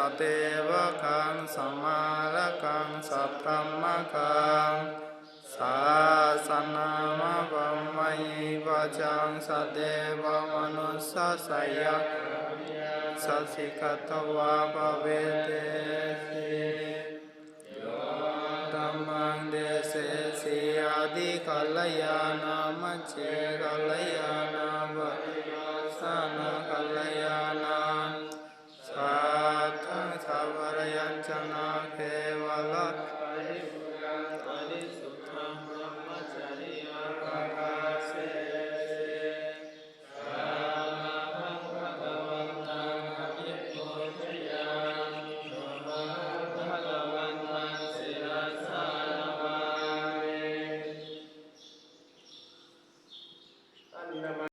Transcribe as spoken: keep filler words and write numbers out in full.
sadevakaṃ samārakaṃ sabrahmakaṃ sahassanāmaṃ brahmābhipajjaṃ sadevamanussacayāmā sacchikatvā pavedesi. Yo dhammaṃ desesi ādi kalyāṇa majjhe kalyāṇa